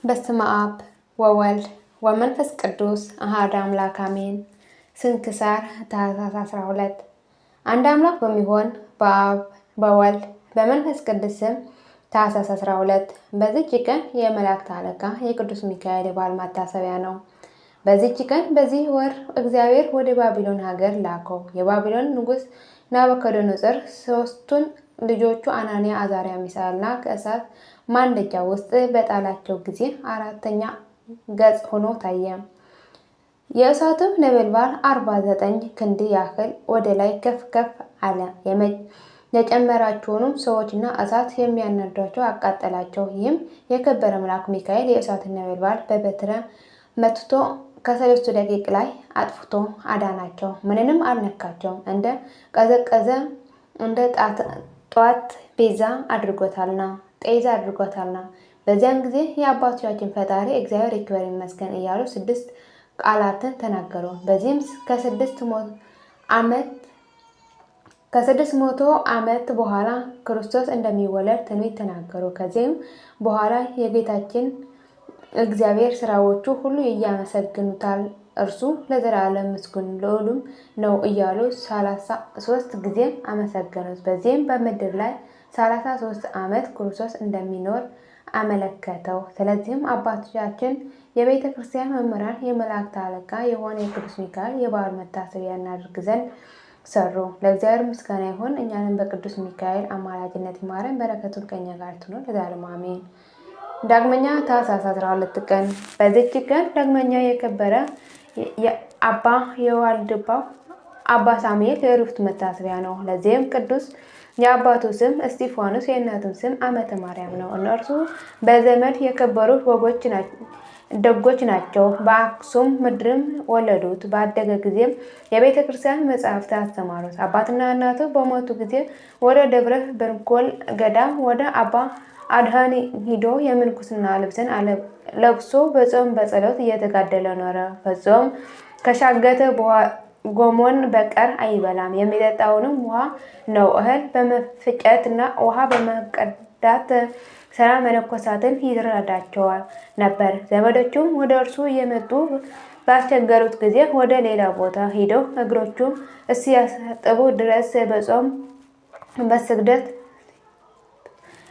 በስመ አብ ወወልድ ወመንፈስ ቅዱስ አሐዱ አምላክ አሜን። ስንክሳር ታኅሳስ 12። አንድ አምላክ በሚሆን በአብ በወልድ በመንፈስ ቅዱስ ስም ታኅሳስ 12 በዚች ቀን የመላእክት አለቃ የቅዱስ ሚካኤል የበዓል መታሰቢያ ነው። በዚች ቀን በዚህ ወር እግዚአብሔር ወደ ባቢሎን ሀገር ላከው። የባቢሎን ንጉሥ ናቡከደነፆር ሦስቱን ልጆቹ አናንያ፣ አዛርያ፣ ሚሳኤልና ከእሳት ማንደጃ ውስጥ በጣላቸው ጊዜ አራተኛ ገጽ ሆኖ ታየ። የእሳቱም ነበልባል 49 ክንድ ያህል ወደ ላይ ከፍ ከፍ አለ። የጨመራቸውንም ሰዎችና እሳት የሚያነዷቸው አቃጠላቸው። ይህም የከበረ መልአክ ሚካኤል የእሳትን ነበልባል በበትረ መትቶ ከሰለስቱ ደቂቅ ላይ አጥፍቶ አዳናቸው። ምንንም አልነካቸውም። እንደ ቀዘቀዘ እንደ ጧት ቤዛ አድርጎታልና ጤዛ አድርጎታልና። በዚያን ጊዜ የአባቶቻችን ፈጣሪ እግዚአብሔር ይክበር ይመስገን እያሉ ስድስት ቃላትን ተናገሩ። በዚህም ከ600 ዓመት በኋላ ክርስቶስ እንደሚወለድ ትንቢት ተናገሩ። ከዚህም በኋላ የጌታችን እግዚአብሔር ስራዎቹ ሁሉ እያመሰግኑታል። እርሱ ለዘላለም ምስጉን ልዑሉም ነው እያሉ 33 ጊዜ አመሰገኑት። በዚህም በምድር ላይ 33 ዓመት ክርስቶስ እንደሚኖር አመለከተው። ስለዚህም አባቶቻችን የቤተ ክርስቲያን መምህራን የመላእክት አለቃ የሆነ የቅዱስ ሚካኤል የበዓል መታሰቢያ እናደርግ ዘንድ ሰሩ። ለእግዚአብሔር ምስጋና ይሁን። እኛንም በቅዱስ ሚካኤል አማላጅነት ይማረን፣ በረከቱን ከኛ ጋር ትኑር ለዘላለሙ አሜን። ዳግመኛ ታኅሳስ 12 ቀን በዚች ቀን ዳግመኛ የከበረ አባ የዋልድባው አባ ሳሙኤል የዕረፍቱ መታሰቢያ ነው። ለዚህም ቅዱስ የአባቱ ስም እስጢፋኖስ የእናቱም ስም አመተ ማርያም ነው። እነርሱ በዘመድ የከበሩ ወጎች ደጎች ናቸው። በአክሱም ምድርም ወለዱት። ባደገ ጊዜም የቤተ ክርስቲያን መጽሐፍት አስተማሩት። አባትና እናቱ በሞቱ ጊዜ ወደ ደብረ ብርኮል ገዳም ወደ አባ አድሃኒ ሂዶ የምንኩስና ልብስን ለብሶ በጾም በጸሎት እየተጋደለ ኖረ። ፈጾም ከሻገተ ጎሞን በቀር አይበላም። የሚጠጣውንም ውሃ ነው። እህል በመፍጨትና ውሃ በመቀዳት ስራ መነኮሳትን ይረዳቸዋል ነበር። ዘመዶቹም ወደ እርሱ እየመጡ ባስቸገሩት ጊዜ ወደ ሌላ ቦታ ሂደው እግሮቹም እስኪያጥቡ ድረስ በጾም በስግደት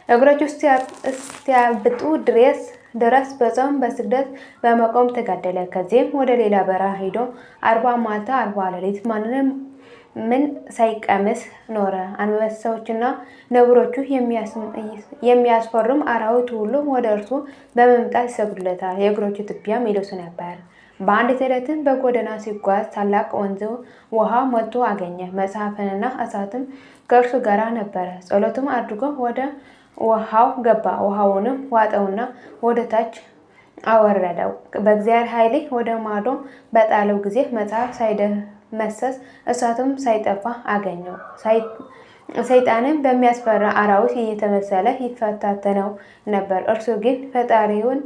እግሮቹ እስኪያብጡ ድረስ በጾም በስግደት በመቆም ተጋደለ። ከዚህም ወደ ሌላ በረሃ ሄዶ 40 መዓልት 40 ሌሊት ማንንም ምን ሳይቀምስ ኖረ። አንበሳዎችና ነብሮቹ የሚያስፈሩም አራዊት ሁሉ ወደ እርሱ በመምጣት ይሰግዱለታል። የእግሮቹ ትቢያም ይልሱ ነበር። በአንዲት ዕለትም በጎዳና ሲጓዝ ታላቅ ወንዝ ውሃ ሞልቶ አገኘ። መጽሐፍንና እሳትም ከእርሱ ጋር ነበረ። ጸሎትም አድርጎ ወደ ውሃው ገባ። ውሃውንም ዋጠውና ወደ ታች አወረደው። በእግዚአብሔር ኃይል ወደ ማዶ በጣለው ጊዜ መጽሐፍ ሳይደመሰስ እሳቱም ሳይጠፋ አገኘው። ሰይጣንም በሚያስፈራ አራዊት እየተመሰለ ይፈታተነው ነበር። እርሱ ግን ፈጣሪውን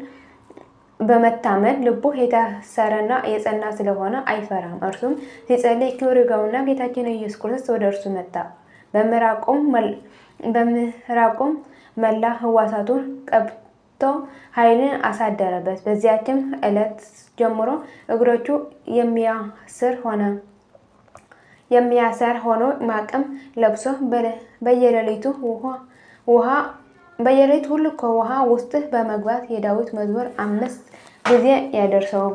በመታመን ልቡ የታሰረና የጸና ስለሆነ አይፈራም። እርሱም ሲጸልይ ክብር ይግባውና ጌታችን ኢየሱስ ክርስቶስ ወደ እርሱ መጣ። በምራቁም መላ ህዋሳቱን ቀብቶ ኃይልን አሳደረበት። በዚያችም ዕለት ጀምሮ እግሮቹ የሚያስር ሆኖ ማቅም ለብሶ በየሌሊቱ ሁሉ ከውሃ ውስጥ በመግባት የዳዊት መዝሙር አምስት ጊዜ ያደርሰው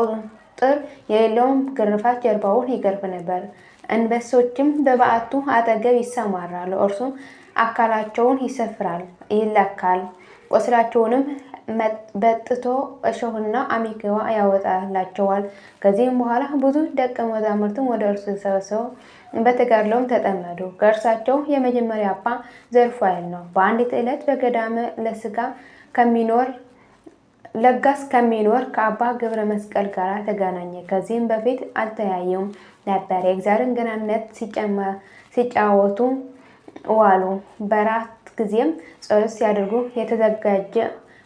ቁጥር የሌለውን ግርፋት ጀርባውን ይገርፍ ነበር። አንበሶችም በበዓቱ አጠገብ ይሰማራሉ። እርሱም አካላቸውን ይሰፍራል ይለካል፣ ቁስላቸውንም በጥቶ እሾህና አሜከላ ያወጣላቸዋል። ከዚህም በኋላ ብዙ ደቀ መዛሙርትም ወደ እርሱ ተሰበሰቡ፣ በተጋድለውም ተጠመዱ። ከእርሳቸው የመጀመሪያ አባ ዘርፋኤል ነው። በአንዲት ዕለት በገዳመ ለስጋ ከሚኖር ለጋስ ከሚኖር ከአባ ገብረ መስቀል ጋር ተገናኘ። ከዚህም በፊት አልተያየውም ነበር። የእግዚአብሔርን ገናነት ሲጫወቱ ዋሉ። በራት ጊዜም ጸሎት ሲያደርጉ የተዘጋጀ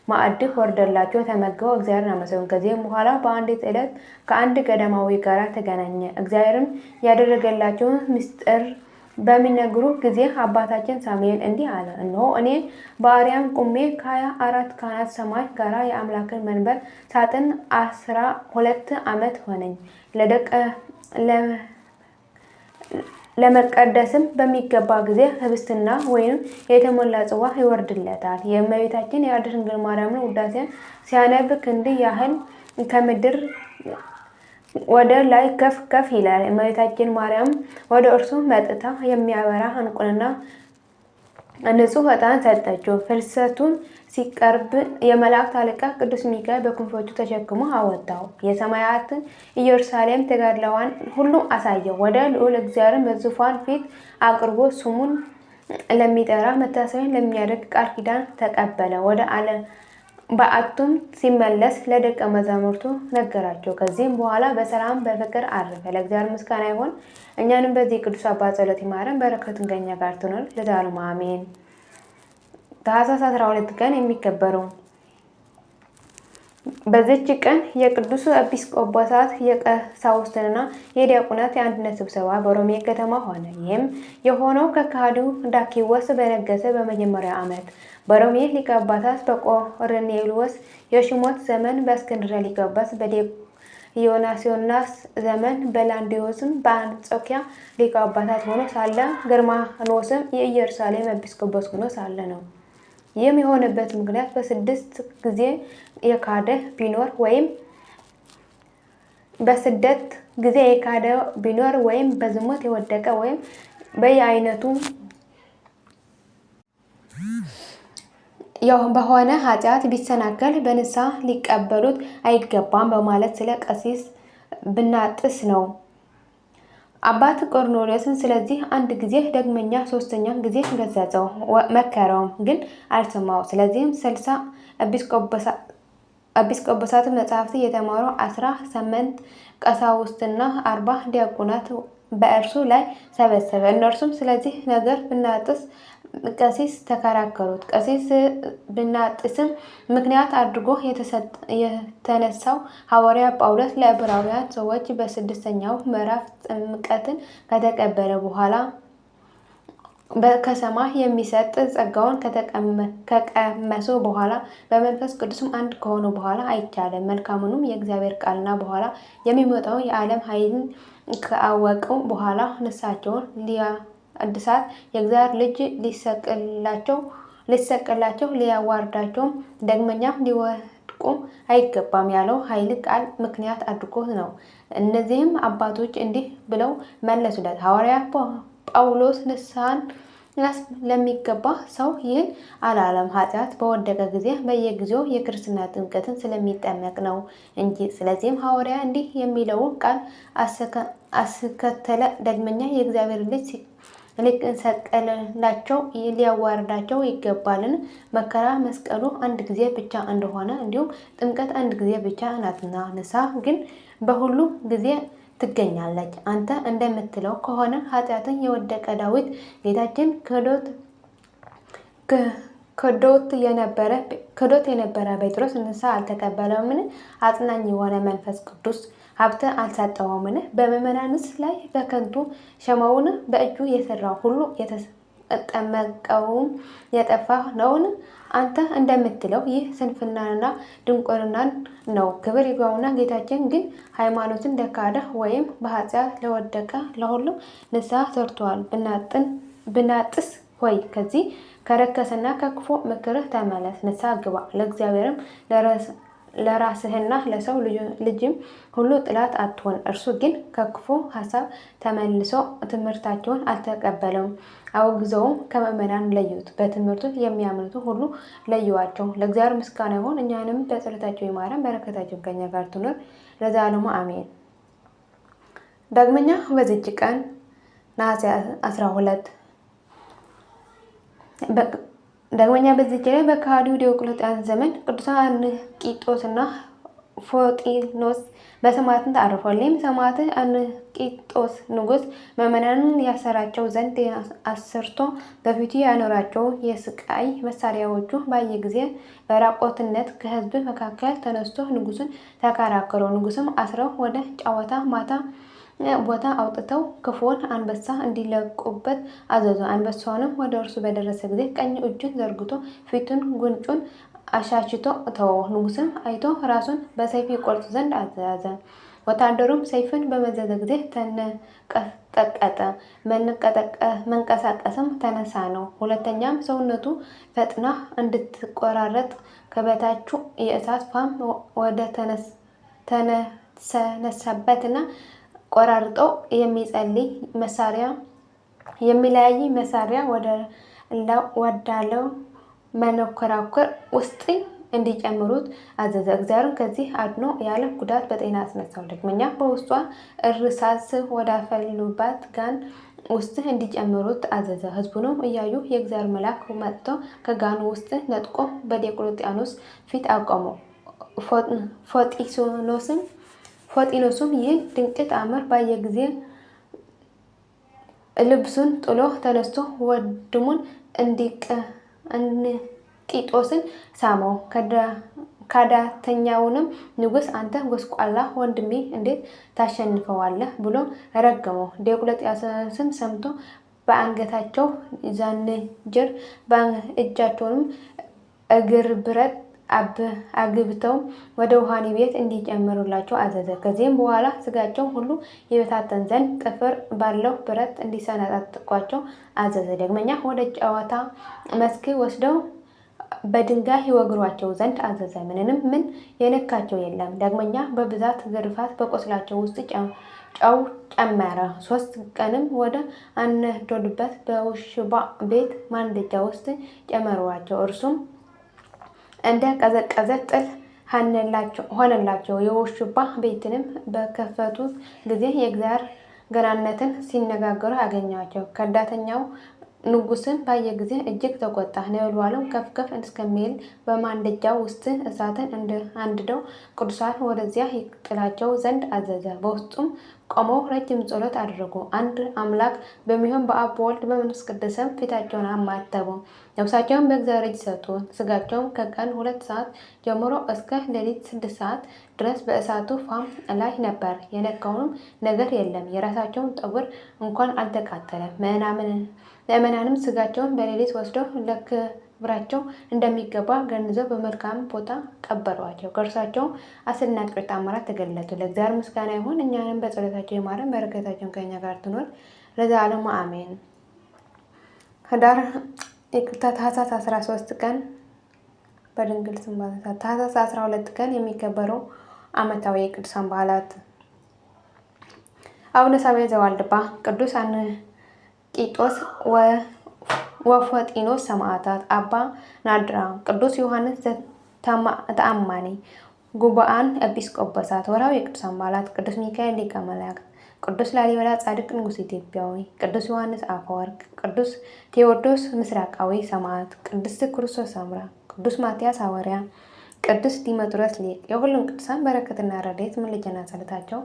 ማዕድ ወርደላቸው ተመግበው እግዚአብሔርን አመሰገኑ። ከዚህም በኋላ በአንዲት ዕለት ከአንድ ገዳማዊ ጋር ተገናኘ። እግዚአብሔርም ያደረገላቸውን ምስጢር በሚነግሩ ጊዜ አባታችን ሳሙኤል እንዲህ አለ። እነሆ እኔ በአርያም ቁሜ ከ24 ካህናት ሰማይ ጋራ የአምላክን መንበር ሳጥን 12 ዓመት ሆነኝ። ለመቀደስም በሚገባ ጊዜ ህብስትና ወይም የተሞላ ጽዋ ይወርድለታል። የእመቤታችን የቅድስት ድንግል ማርያምን ውዳሴ ሲያነብ ክንድ ያህል ከምድር ወደ ላይ ከፍ ከፍ ይላል። እመቤታችን ማርያም ወደ እርሱ መጥታ የሚያበራ ዕንቁንና ንጹሕ ዕጣን ሰጠችው። ፍልሰቱን ሲቀርብ የመላእክት አለቃ ቅዱስ ሚካኤል በክንፎቹ ተሸክሞ አወጣው። የሰማያትን ኢየሩሳሌም ተጋድለዋን ሁሉ አሳየው። ወደ ልዑል እግዚአብሔር በዙፋን ፊት አቅርቦ ስሙን ለሚጠራ መታሰቢያን ለሚያደርግ ቃል ኪዳን ተቀበለ። ወደ በዓቱም ሲመለስ ለደቀ መዛሙርቱ ነገራቸው። ከዚህም በኋላ በሰላም በፍቅር አረፈ። ለእግዚአብሔር ምስጋና ይሁን። እኛንም በዚህ ቅዱስ አባት ጸሎት ይማረን፣ በረከቱን ከእኛ ጋር ትኑር ለዘላለሙ አሜን። ታኅሳስ 12 ቀን የሚከበረው በዚች ቀን የቅዱስ ኤጲስቆጶሳት የቀሳውስትና የዲያቆናት የአንድነት ስብሰባ በሮሜ ከተማ ሆነ። ይህም የሆነው ከካዲው ዳኪዎስ በነገሰ በመጀመሪያው ዓመት በሮሜ ሊቀ ጳጳሳት በቆርኔሌዎስ የሹመት ዘመን፣ በእስክንድርያ ሊቀ ጳጳስ በዲዮናስዮስ ዘመን፣ በላንዲዮስም በአንጾኪያ ሊቀ ጳጳሳት ሆኖ ሳለ፣ ገርማኖስም የኢየሩሳሌም ኤጲስቆጶስ ሆኖ ሳለ ነው። ይህም የሆነበት ምክንያት በስድስት ጊዜ የካደ ቢኖር ወይም በስደት ጊዜ የካደ ቢኖር ወይም በዝሙት የወደቀ ወይም በየአይነቱ በሆነ ኃጢአት ቢሰናከል በንስሐ ሊቀበሉት አይገባም በማለት ስለ ቀሲስ ብናጥስ ነው። አባት ቆርኔሌዎስን ስለዚህ አንድ ጊዜ ደግመኛ ሶስተኛ ጊዜ ገሰጸው፣ መከረውም፣ ግን አልሰማው። ስለዚህም 60 ኤጲስቆጶሳት መጽሐፍት የተማሩ 18 ቀሳውስትና 40 ዲያቆናት በእርሱ ላይ ሰበሰበ። እነርሱም ስለዚህ ነገር ብናጥስ ቀሲስ ተከራከሩት። ቀሲስ ብናጥስም ምክንያት አድርጎ የተነሳው ሐዋርያ ጳውሎስ ለዕብራውያን ሰዎች በስድስተኛው ምዕራፍ ጥምቀትን ከተቀበለ በኋላ ከሰማይ የሚሰጥ ጸጋውን ከቀመሱ በኋላ በመንፈስ ቅዱስም አንድ ከሆኑ በኋላ አይቻልም። መልካሙንም የእግዚአብሔር ቃልና በኋላ የሚመጣው የዓለም ኃይልን ከአወቁ በኋላ ንስሐቸውን ሊያድሳት የእግዚአብሔር ልጅ ሊሰቅላቸው ሊያዋርዳቸውም ደግመኛም ሊወድቁም አይገባም ያለው ኃይል ቃል ምክንያት አድርጎ ነው። እነዚህም አባቶች እንዲህ ብለው መለሱለት። ሐዋርያ ጳውሎስ ንስሐን ለሚገባ ሰው ይህን አላለም። ኃጢአት በወደቀ ጊዜ በየጊዜው የክርስትና ጥምቀትን ስለሚጠመቅ ነው እንጂ። ስለዚህም ሐዋርያ እንዲህ የሚለውን ቃል አስከተለ። ደግመኛ የእግዚአብሔር ልጅ ሊሰቀልላቸው ሊያዋርዳቸው ይገባልን? መከራ መስቀሉ አንድ ጊዜ ብቻ እንደሆነ እንዲሁም ጥምቀት አንድ ጊዜ ብቻ ናትና፣ ንስሐ ግን በሁሉ ጊዜ ትገኛለች። አንተ እንደምትለው ከሆነ ኃጢአትን የወደቀ ዳዊት ጌታችን ክዶት የነበረ ጴጥሮስ ንስሐ አልተቀበለውምን? አጽናኝ የሆነ መንፈስ ቅዱስ ሀብት አልሰጠውምን? በምዕመናንስ ላይ በከንቱ ሸመውን? በእጁ የሰራው ሁሉ የተጠመቀውም የጠፋ ነውን? አንተ እንደምትለው ይህ ስንፍናንና ድንቁርናን ነው። ክብር ይግባውና ጌታችን ግን ሃይማኖትን ለካደ ወይም በኃጢአት ለወደቀ ለሁሉም ንስሐ ሰርቷል። ብናጥስ ሆይ ከዚህ ከረከሰና ከክፉ ምክርህ ተመለስ፣ ንስሐ ግባ። ለእግዚአብሔርም ለራስህና ለሰው ልጅም ሁሉ ጥላት አትሆን። እርሱ ግን ከክፉ ሀሳብ ተመልሶ ትምህርታቸውን አልተቀበለውም። አውግዘውም ከምዕመናን ለዩት፣ በትምህርቱ የሚያምኑት ሁሉ ለዩዋቸው። ለእግዚአብሔር ምስጋና ይሁን፣ እኛንም በጸሎታቸው ይማረን፣ በረከታቸው ከኛ ጋር ትኑር ለዘላለሙ አሜን። ዳግመኛ በዚች ቀን ነሐሴ 12 ዳግመኛ በዚች ላይ በከሃዲው ዲዮቅልጥያኖስ ዘመን ቅዱሳን አንቂጦስና ፎጢኖስ በሰማዕትነት አርፈዋል። ይህም ሰማዕት አንቂጦስ ንጉሥ ምዕመናንን ያሰራቸው ዘንድ አሰርቶ በፊቱ ያኖራቸው የስቃይ መሳሪያዎቹ ባየ ጊዜ በራቆትነት ከሕዝብ መካከል ተነስቶ ንጉሱን ተከራከረው። ንጉስም አስረው ወደ ጨዋታ ማታ ቦታ አውጥተው ክፉውን አንበሳ እንዲለቁበት አዘዙ። አንበሳውንም ወደ እርሱ በደረሰ ጊዜ ቀኝ እጁን ዘርግቶ ፊቱን ጉንጩን አሻሽቶ ተወው። ንጉስም አይቶ ራሱን በሰይፍ ይቆርጥ ዘንድ አዘዘ። ወታደሩም ሰይፍን በመዘዘ ጊዜ ተንቀጠቀጠ፣ መንቀሳቀስም ተነሳ ነው። ሁለተኛም ሰውነቱ ፈጥና እንድትቆራረጥ ከበታቹ የእሳት ፋም ወደ ተነሰነሰበትና ቆራርጦ የሚጸልይ መሳሪያ የሚለያይ መሳሪያ ወዳለው መንኮራኩር ውስጥ እንዲጨምሩት አዘዘ። እግዚአብሔርም ከዚህ አድኖ ያለ ጉዳት በጤና አስነሳው። ዳግመኛ በውስጧ እርሳስ ወዳፈሉባት ጋን ውስጥ እንዲጨምሩት አዘዘ። ሕዝቡንም እያዩ የእግዚአብሔር መልአክ መጥቶ ከጋኑ ውስጥ ነጥቆ በዲዮቅልጥያኖስ ፊት አቆመው። ፎጢኖስም ይህን ድንቅ ተአምር ባየ ጊዜ ልብሱን ጥሎ ተነስቶ ወንድሙን እንቂጦስን ሳመው። ከዳተኛውንም ንጉሥ አንተ ጎስቋላ ወንድሜ እንዴት ታሸንፈዋለህ? ብሎ ረገመው። ዲዮቅልጥያኖስም ሰምቶ በአንገታቸው ዛንጅር በእጃቸውንም እግር ብረት አግብተው ወደ ውሃኒ ቤት እንዲጨምሩላቸው አዘዘ። ከዚህም በኋላ ስጋቸው ሁሉ ይበታተን ዘንድ ጥፍር ባለው ብረት እንዲሰነጣጥቋቸው አዘዘ። ደግመኛ ወደ ጨዋታ መስክ ወስደው በድንጋይ ይወግሯቸው ዘንድ አዘዘ። ምንንም ምን የነካቸው የለም። ዳግመኛ በብዛት ግርፋት በቆስላቸው ውስጥ ጨው ጨመረ። 3 ቀንም ወደ አነደዱበት በውሽባ ቤት ማንደጃ ውስጥ ጨመሯቸው። እርሱም እንደ ቀዘቀዘ ጥል ሆነላቸው። የውሽባ ቤትንም በከፈቱት ጊዜ የእግዚአብሔር ገናነትን ሲነጋገሩ አገኟቸው። ከዳተኛው ንጉስን ባየ ጊዜ እጅግ ተቆጣ። ነበልባሉም ከፍ ከፍ እስከሚል በማንደጃው ውስጥ እሳትን አንድደው ቅዱሳን ወደዚያ ይጥላቸው ዘንድ አዘዘ። በውስጡም ቆመው ረጅም ጸሎት አደረጉ። አንድ አምላክ በሚሆን በአብ በወልድ በመንፈስ ቅዱስም ፊታቸውን አማተቡ። ነፍሳቸውን በእግዚአብሔር እጅ ሰጡ። ስጋቸውም ከቀን 2 ሰዓት ጀምሮ እስከ ሌሊት 6 ሰዓት ድረስ በእሳቱ ፋም ላይ ነበር። የነካውንም ነገር የለም። የራሳቸውን ጠጉር እንኳን አልተቃጠለም። ምዕመናንም ስጋቸውን በሌሊት ወስደው ለክብራቸው እንደሚገባ ገንዘው በመልካም ቦታ ቀበሯቸው። ከእርሳቸው አስደናቂዎች ተአምራት ተገለጡ። ለእግዚአብሔር ምስጋና ይሁን፣ እኛንም በጸሎታቸው ይማረን፣ በረከታቸውን ከእኛ ጋር ትኖር ለዘላለሙ አሜን። ህዳር ይቅርታ ታህሳስ 13 ቀን በድንግል ስም ታህሳስ 12 ቀን የሚከበረው ዓመታዊ የቅዱሳን በዓላት አቡነ ሳሙኤል ዘዋልድባ፣ ቅዱስ አንቂጦስ ወፎጢኖስ ሰማዕታት፣ አባ ናድራ፣ ቅዱስ ዮሐንስ ተአማኒ፣ ጉባአን ኤጲስቆጶሳት። ወርሃዊ የቅዱሳን በዓላት ቅዱስ ሚካኤል ሊቀ መላእክት፣ ቅዱስ ላሊበላ ጻድቅ ንጉሥ ኢትዮጵያዊ፣ ቅዱስ ዮሐንስ አፈወርቅ፣ ቅዱስ ቴዎዶስ ምስራቃዊ ሰማዕት፣ ቅድስት ክርስቶስ ሰምራ፣ ቅዱስ ማትያስ ሐዋርያ፣ ቅዱስ ዲሜጥሮስ ሊቅ። የሁሉም ቅዱሳን በረከትና ረድኤት ምልጃና ጸሎታቸው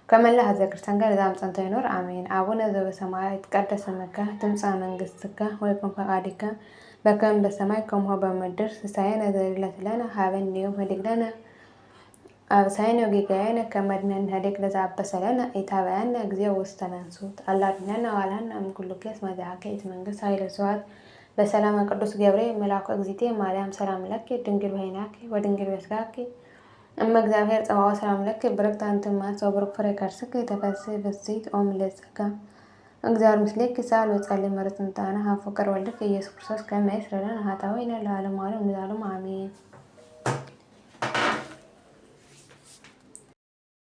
ከመላ ሕዝበ ክርስቲያን ጋር ለዘላለሙ ጸንቶ ይኖር አሜን። አቡነ ዘበሰማያት ይትቀደስ ስምከ ትምጻእ መንግሥትከ ወይኩን ፈቃድከ በከመ በሰማይ ከማሁ በምድር ሲሳየነ ዘለለ ሀበነ ዮም ኅድግ ለነ አበሳየነ ወጌጋየነ ከመ ንሕነኒ ለዘአበሰ ለነ ኢታብአነ እግዚኦ ውስተ መንሱት አላ አድኅነነ ወባልሐነ እምኩሉ እስመ ዚአከ ይእቲ መንግሥት ኃይል ወስብሐት በሰላመ ቅዱስ ገብርኤል መልአኩ እግዝእትየ ማርያም ሰላም ለኪ ድንግል በሕሊናኪ ወድንግል በሥጋኪ እመ እግዚአብሔር ጸባኦት ሰላም ለኪ ብርክት አንቲ እምአንስት ወቡሩክ ፍሬ ከርስኪ ተፈሥሒ ፍሥሕት ኦ ምልዕተ ጸጋ እግዚአብሔር ምስሌኪ ሰአሊ ወጸልዪ ምሕረተ እምጣነ ሀበ ፍቁር ወልድኪ ኢየሱስ ክርስቶስ ከመ ይስረይ ለነ ኃጣውኢነ ለዓለመ ዓለም ለዘላለሙ አሜን።